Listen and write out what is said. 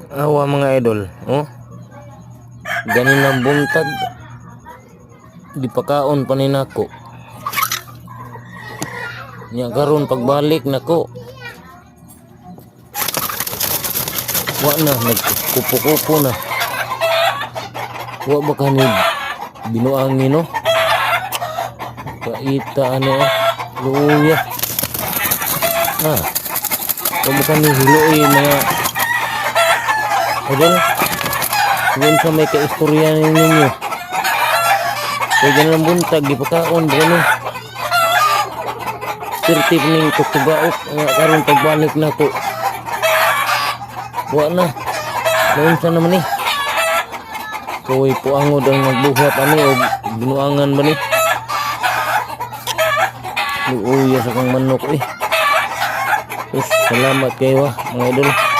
Awa, mga idol, oh. Ganinang buntag. Gipakaon pa ni nako. Nya karon pagbalik nako, wa na, nagkupo-kupo na. Wa ba kani binuangin, no? Kaita ano, oh. Luya. Ah. Wa ba kani hiluoy, mga idol? Kung sa may kaistorya ninyo. Kaya ganinang buntag, gipakaon ba ni? Pirti ning tutugaok nga karon pagbalik nako, wa na. Naunsa naman ni? Kuy puangod ang nagbuhat ani o binuangan ba ni? Luuya sa kang manok eh. Sus, salamat kayo ah, mga idol.